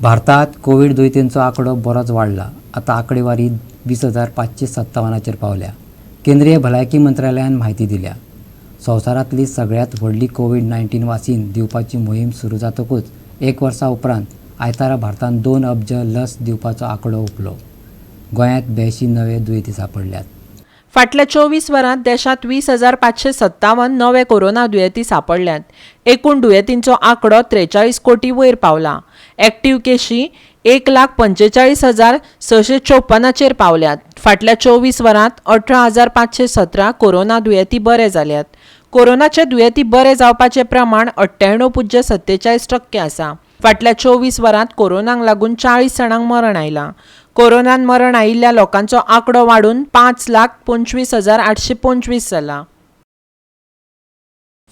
भारतात कोवीड दुयेंतींचो आंकडो बरोच वाडला. आतां आंकडेवारी 20,557चेर पावल्या. केंद्रीय भलायकी मंत्रालयान म्हायती दिल्या. संवसारांतली सगळ्यांत व्हडली कोवीड 19 वासीन दिवपाची मोहीम सुरू जातकूच एक वर्सा उपरांत आयतारा भारतान 2 अब्ज लस दिवपाचो आंकडो हुपलो. गोंयांत 82 नवे दुयेंती सांपडल्यात. फाटल्या 24 वरांत देशांत 20,557 नवे कोरोना दुयेंती सांपडल्यात. एकूण दुयेंतींचो आंकडो 43 कोटी वयर पावला. एक्टीव केशी 1,45,654चेर पावल्यात. फाटल्या 24 वरांत 18,517 कोरोना दुयेंती बरे जाल्यात. कोरोनाचे दुयेंती बरे जावपाचें प्रमाण 98.47% आसा. फाटल्या 24 वरांत कोरोनाक लागून 40 जाणांक मरण आयलां. कोरोनान मरण आयिल्ल्या लोकांचो आंकडो वाडून 5,25,825 जाला.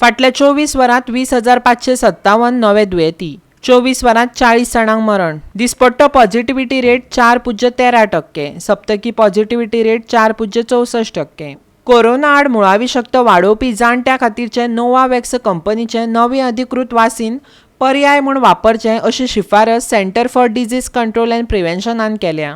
फाटल्या 24 वरांत 20,557 नवे दुयेंती, 24 वरांत 40 जाणांक मरण. दिसपट्टो पॉझिटिव्हिटी रेट 4.13%, सप्तकी पॉझिटिव्हिटी रेट 4.64%. कोरोना आड मुळावी शक्त वाडोवपी जाणट्यां खातीरचे नोवावॅक्स कंपनीचे नवे अधिकृत वासीन पर्याय म्हूण वापरचें अशी शिफारस centre for disease control and प्रिव्हेन्शनान केल्या.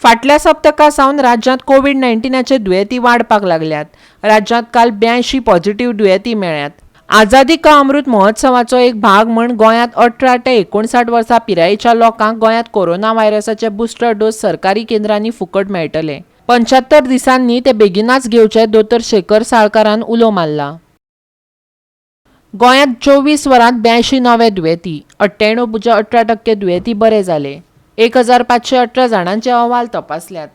फाटल्या सप्तका सावन राज्यांत कोवीड 19चे दुयेंती वाडपाक लागल्यात. राज्यांत काल 82 पॉझिटिव्ह दुयेंती मेळ्ळ्यात. आझादी का अमृत महोत्सवाचो एक भाग म्हूण गोंयांत 18 ते 59 वर्सां पिरायेच्या लोकांक गोंयांत कोरोना व्हायरसाचे बुस्टर डोस सरकारी केंद्रांनी फुकट मेळटले. 75 दिसांनी ते बेगिनाच घेवचे, दोतोर शेखर साळकारान उलो मारला. गोंयांत 24 वरांत 82 नवे दुयेंती, 98.18% दुयेंती बरे जाले. 1518 जाणांचे अहवाल तपासल्यात.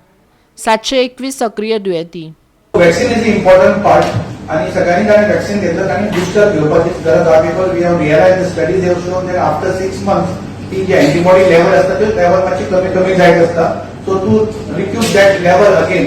721 सक्रीय दुयेंती. Vaccine is important part आणि सगळ्यांनी ज्यांनी वॅक्सिन घेतलं त्यांनी बुस्टर घेवपाची गरज आहा, because we have realize the studies have shown that after 6 months ती जी अँटीबॉडी लेवल आसता, त्यो लेवल मातशी कमी कमी जायत आसता. So to recoup that level again,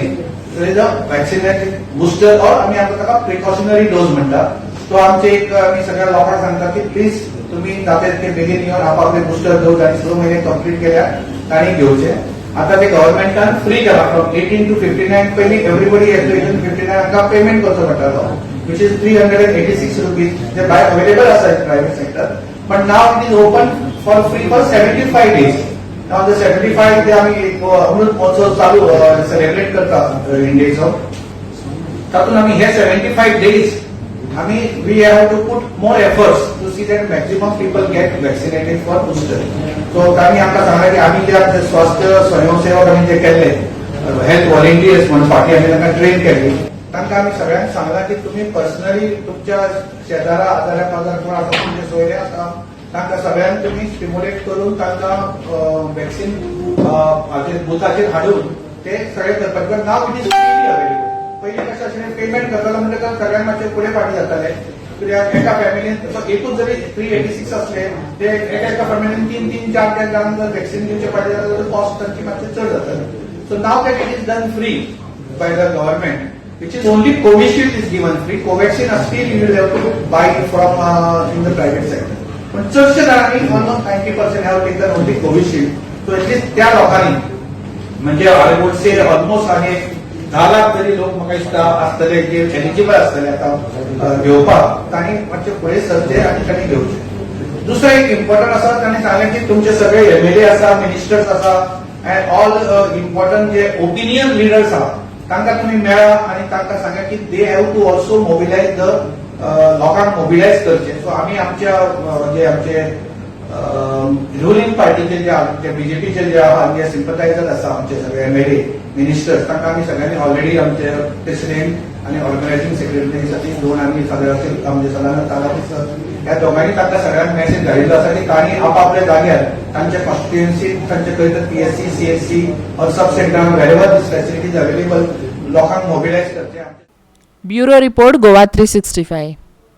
there is a vaccination booster or आमी आतां ताका प्रिकॉशनरी डोज म्हणटा. तो आमचे एक आमी सगळ्या लोकांक सांगता की प्लीज तुम्ही जाता तितके बेगीन येवन आपापले बुस्टर डोज आनी 6 म्हयने कंप्लीट केल्या तांणी घेवचे. आता ते गव्हर्नमेंटान फ्री केला from 18 to 59. पयलीं everybody has to 18 to 59 हांकां पेमेंट करचो पडटालो, which is ₹386, जे भायर अवेलेबल आसा private sector, but now it is open for free for 75 days. Now the 75 ते आमी एक अमृत महोत्सव चालू सेलिब्रेट करता इंडियेचो, तातूंत आमी हे 75 डेज आमी we have to put more efforts to see that maximum people get vaccinated for booster. So तांणी आमकां सांगलें की आमी जे आमचे स्वास्थ्य स्वयंसेवक आमी जे केल्ले, हेल्थ व्हॉलेंटियर्स म्हणून फाटीं आमी तांकां ट्रेन केल्ली, तांकां आमी सगळ्यांक सांगलां की तुमी पर्सनली तुमच्या शेजारा आजाऱ्या पाजारा कोण आसा, तुमचे सोयरे आसा, तांकां सगळ्यांक तुमी स्टिम्युलेट करून तांकां वॅक्सिन हाचेर बुथाचेर हाडून ते सगळे करपाक. Now it is freely available. पयलीं कशें आशिल्लें, पेमेंट करतालो म्हणटकच सगळ्यांक मातशें फुडें फाटीं जाताले, कित्याक एका फॅमिलीन एकूच जरी 386 असले, ते एका एका फॅमिलीन तीन तीन चार चार जाणांक जर वॅक्सिन दिवचे पडले जाल्यार कॉस्ट तांची मातशी चड जाताली. So now that it is done free by the government, which is only Covishield is given free. Covaxin are still you will have to buy from in the private sector. पण चडशे जाणांनी, almost 90% have taken only Covishield. So at least त्या लोकांनी, म्हणजे I would say almost आनी 10 लाख तरी लोक म्हाका दिसता आसतले जे एलिजिबल आसतले आतां घेवपाक, तांणी मातशे फुडें सरचे आनी तांणी घेवचे. दुसरें एक इम्पॉर्टंट आसा, तांणी सांगलें की तुमचे सगळे एमएलए आसा, मिनिस्टर्स आसा and all important J opinion leaders आहा, तांकां तुमी मेळा आनी तांकां सांगा की they have to also mobilize the लोकांक मोबिलायज करचे. सो आमी आमच्या जे आमचे रुलिंग पार्टीचे, जे आमचे बीजेपीचे जे आहा, जे सिम्पथायझर आसा, आमचे सगळे एमएलए, मिनिस्टर्स, तांकां आमी सगळ्यांनी ऑलरेडी आमचे प्रेसिडेंट आनी ऑर्गनायझिंग सेक्रेटरी सतीश दोन आनी सगळे आमचे सदानंद तालाटी सर, ह्या दोगांनी तांकां सगळ्यांक मेसेज धाडिल्लो आसा की तांणी आपापल्या जाग्यार तांच्या कॉन्स्टिट्युएन्सी, तांचे खंय तर PHC, CHC or sub center, wherever this facilities available, लोकांक मोबिलायज करचे. Bureau report, Goa 365.